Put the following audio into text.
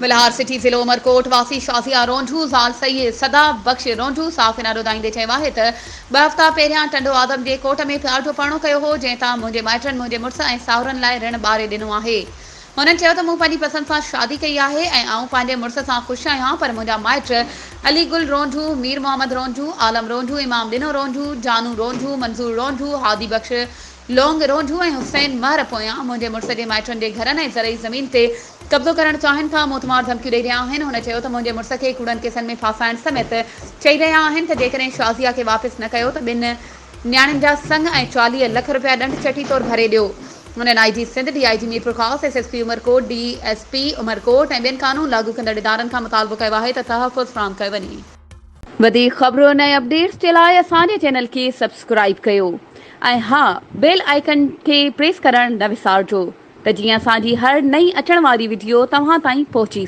Walhar city ضلعو عمرڪوٽ واسي شازيه رونجهو زال سيد صدا بخش رونجهو صحافين آڏو دانهيندي چيو آهي ته ٻه هفتا پهريان ٽنڊو آدم جي ڪوٽ ۾ پيار جو پرڻو ڪيو هو جنهن تان منهنجي مائٽن منهنجي مڙس ۽ ساهرن لاء رڻ ٻاري ڏنو آهي هنن چيو ته مون پنهنجي پسند سان شادي ڪئي آهي ۽ آئون پنهنجي مڙس سان خوش آهيان پر منهنجا مائٽ علي گل رونجهو، مير محمد رونجهو، عالم رونجهو، امام ڏنو رونجهو، جانو رونجهو، منظور رونجهو، هادي بخش لونگ رونجهو ۽ حسين مهر پويان منهنجي مڙس جي مائٽن جي گهرن ۽ زرعي زمين تي قبضو ڪرڻ چاهين ٿا، موتمار ڌمڪيون ڏئي رهيا آهن، هن چيو ته منهنجي مڙس کي ڪوڙن ڪيسن ۾ ڦاسائڻ سميت چئي رهيا آهن ته جيڪڏهن شازيه کي واپس نه ڪيو ته ٻن نياڻين جا سڱ ۽ 40 لک رپيا ڏنڊ چٽي طور ڀري ڏيو. هنن I G Sindh, D I G Mirpurkhas, S S P Umerkot, D S P Umerkot ۽ ٻين قانون لاڳو ڪندڙ ادارن کان مطالبو ڪيو آهي ته تحفظ فراهم ڪيو وڃي. وڌيڪ خبرن ۽ اپڊيٽس جي لاء اسان جي چينل کي سبسڪرائيب ڪيو ۽ ها بيل آئيڪن کي پريس ڪرڻ نه وسارجو ته جيئن اسان جي هر نئين اچڻ واري وڊيو توهان تائين پهچي.